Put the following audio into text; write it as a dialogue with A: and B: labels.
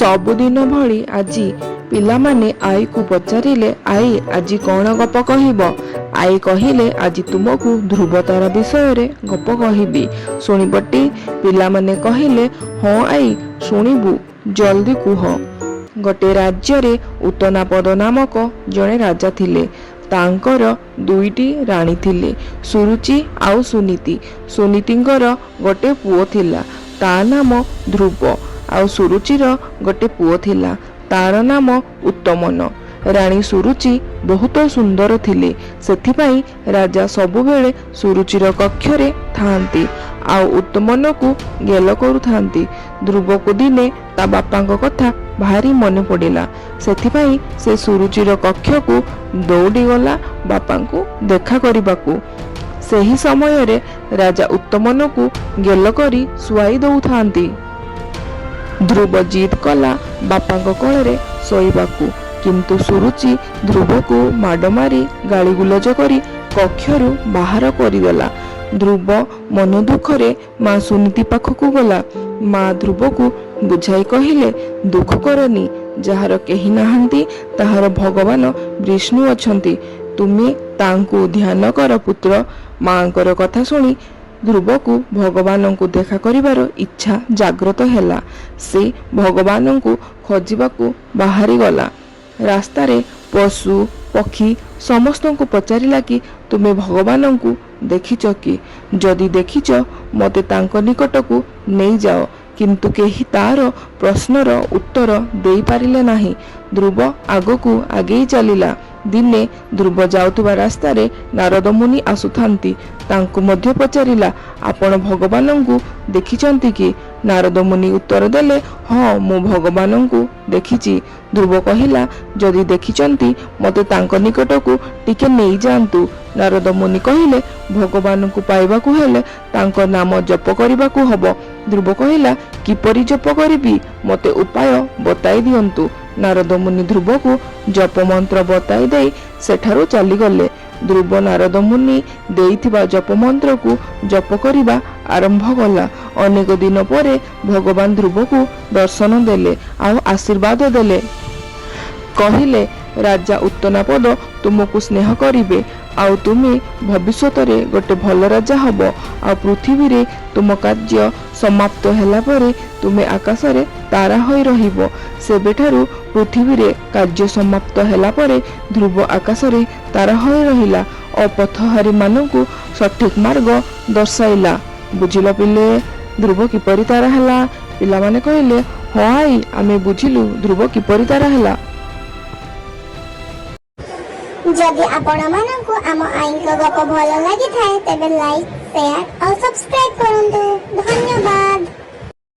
A: ସବୁଦିନ ଭଳି ଆଜି ପିଲାମାନେ ଆଈକୁ ପଚାରିଲେ, "ଆଈ, ଆଜି କ'ଣ ଗପ କହିବ?" ଆଈ କହିଲେ, "ଆଜି ତୁମକୁ ଧ୍ରୁବତାରା ବିଷୟରେ ଗପ କହିବି, ଶୁଣିବଟି?" ପିଲାମାନେ କହିଲେ, "ହଁ ଆଈ, ଶୁଣିବୁ, ଜଲ୍ଦି କୁହ।" ଗୋଟେ ରାଜ୍ୟରେ ଉତ୍ତନାପଦ ନାମକ ଜଣେ ରାଜା ଥିଲେ। ତାଙ୍କର ଦୁଇଟି ରାଣୀ ଥିଲେ, ସୁରୁଚି ଆଉ ସୁନୀତି। ସୁନୀତିଙ୍କର ଗୋଟେ ପୁଅ ଥିଲା, ତା ନାମ ଧ୍ରୁବ। ଆଉ ସୁରୁଚିର ଗୋଟେ ପୁଅ ଥିଲା, ତାର ନାମ ଉତ୍ତମନ। ରାଣୀ ସୁରୁଚି ବହୁତ ସୁନ୍ଦର ଥିଲେ। ସେଥିପାଇଁ ରାଜା ସବୁବେଳେ ସୁରୁଚିର କକ୍ଷରେ ଥାଆନ୍ତି ଆଉ ଉତ୍ତମନକୁ ଗେଲ କରୁଥାନ୍ତି। ଧ୍ରୁବକୁ ଦିନେ ତା ବାପାଙ୍କ କଥା ଭାରି ମନେ ପଡ଼ିଲା। ସେଥିପାଇଁ ସେ ସୁରୁଚିର କକ୍ଷକୁ ଦୌଡ଼ିଗଲା ବାପାଙ୍କୁ ଦେଖା କରିବାକୁ। ସେହି ସମୟରେ ରାଜା ଉତ୍ତମନକୁ ଗେଲ କରି ଶୁଆଇ ଦଉଥାନ୍ତି। ଧ୍ରୁବ ଜିଦ୍ କଲା ବାପାଙ୍କ କୋଳରେ ଶୋଇବାକୁ। କିନ୍ତୁ ସୁରୁଚି ଧ୍ରୁବକୁ ମାଡ଼ ମାରି, ଗାଳିଗୁଲଜ କରି କକ୍ଷରୁ ବାହାର କରିଦେଲା। ଧ୍ରୁବ ମନ ଦୁଃଖରେ ମା ସୁନୀତି ପାଖକୁ ଗଲା। ମା ଧ୍ରୁବକୁ ବୁଝାଇ କହିଲେ, "ଦୁଃଖ କରନି। ଯାହାର କେହି ନାହାନ୍ତି, ତାହାର ଭଗବାନ ବିଷ୍ଣୁ ଅଛନ୍ତି। ତୁମେ ତାଙ୍କୁ ଧ୍ୟାନ କର ପୁତ୍ର।" ମାଙ୍କର କଥା ଶୁଣି ଧ୍ରୁବକୁ ଭଗବାନଙ୍କୁ ଦେଖା କରିବାର ଇଚ୍ଛା ଜାଗ୍ରତ ହେଲା। ସେ ଭଗବାନଙ୍କୁ ଖୋଜିବାକୁ ବାହାରିଗଲା। ରାସ୍ତାରେ ପଶୁ, ପକ୍ଷୀ ସମସ୍ତଙ୍କୁ ପଚାରିଲା କି, "ତୁମେ ଭଗବାନଙ୍କୁ ଦେଖିଛ କି? ଯଦି ଦେଖିଛ, ମୋତେ ତାଙ୍କ ନିକଟକୁ ନେଇଯାଅ।" କିନ୍ତୁ କେହି ତାର ପ୍ରଶ୍ନର ଉତ୍ତର ଦେଇପାରିଲେ ନାହିଁ। ଧ୍ରୁବ ଆଗକୁ ଆଗେଇ ଚାଲିଲା। ଦିନେ ଧ୍ରୁବ ଯାଉଥିବା ରାସ୍ତାରେ ନାରଦ ମୁନି ଆସୁଥାନ୍ତି। ତାଙ୍କୁ ମଧ୍ୟ ପଚାରିଲା, "ଆପଣ ଭଗବାନଙ୍କୁ ଦେଖିଛନ୍ତି କି?" ନାରଦ ମୁନି ଉତ୍ତର ଦେଲେ, "ହଁ, ମୁଁ ଭଗବାନଙ୍କୁ ଦେଖିଛି।" ଧ୍ରୁବ କହିଲା, "ଯଦି ଦେଖିଛନ୍ତି, ମୋତେ ତାଙ୍କ ନିକଟକୁ ଟିକେ ନେଇଯାଆନ୍ତୁ।" ନାରଦ ମୁନି କହିଲେ, "ଭଗବାନଙ୍କୁ ପାଇବାକୁ ହେଲେ ତାଙ୍କ ନାମ ଜପ କରିବାକୁ ହବ।" ଧ୍ରୁବ କହିଲା, "କିପରି ଜପ କରିବି? ମୋତେ ଉପାୟ ବତାଇ ଦିଅନ୍ତୁ।" ନାରଦ ମୁନି ଧ୍ରୁବକୁ ଜପ ମନ୍ତ୍ର ବତାଇ ଦେଇ ସେଠାରୁ ଚାଲିଗଲେ। ଧ୍ରୁବ ନାରଦ ମୁନି ଦେଇଥିବା ଜପ ମନ୍ତ୍ରକୁ ଜପ କରିବା ଆରମ୍ଭ କଲା। ଅନେକ ଦିନ ପରେ ଭଗବାନ ଧ୍ରୁବକୁ ଦର୍ଶନ ଦେଲେ ଆଉ ଆଶୀର୍ବାଦ ଦେଲେ। କହିଲେ, "ରାଜା ଉତ୍ତନାପଦ ତୁମକୁ ସ୍ନେହ କରିବେ ଆଉ ତୁମେ ଭବିଷ୍ୟତରେ ଗୋଟେ ଭଲ ରାଜା ହବ। ଆଉ ପୃଥିବୀରେ ତୁମ କାର୍ଯ୍ୟ ସମାପ୍ତ ହେଲା ପରେ ତୁମେ ଆକାଶରେ ତାରା ହୋଇ ରହିବ।" ସେବେଠାରୁ ପୃଥିବୀରେ କାର୍ଯ୍ୟ ସମାପ୍ତ ହେଲା ପରେ ଧ୍ରୁବ ଆକାଶରେ ତାରା ହୋଇ ରହିଲା ଓ ପଥହାରୀମାନଙ୍କୁ ସଠିକ ମାର୍ଗ ଦର୍ଶାଇଲା। ବୁଝିଲ ପିଲେ, ଧ୍ରୁବ କିପରି ତାରା ହେଲା? ପିଲାମାନେ କହିଲେ, "ହଁ ଆଈ, ଆମେ ବୁଝିଲୁ ଧ୍ରୁବ କିପରି ତାରା ହେଲା।"
B: ଯଦି ଆପଣମାନଙ୍କୁ ଆମ ଆଈଙ୍କ ଗପ ଭଲ ଲାଗିଥାଏ, ତେବେ ଲାଇକ୍, ସେୟାର ଆଉ ସବସ୍କ୍ରାଇବ କରନ୍ତୁ। ଧନ୍ୟବାଦ।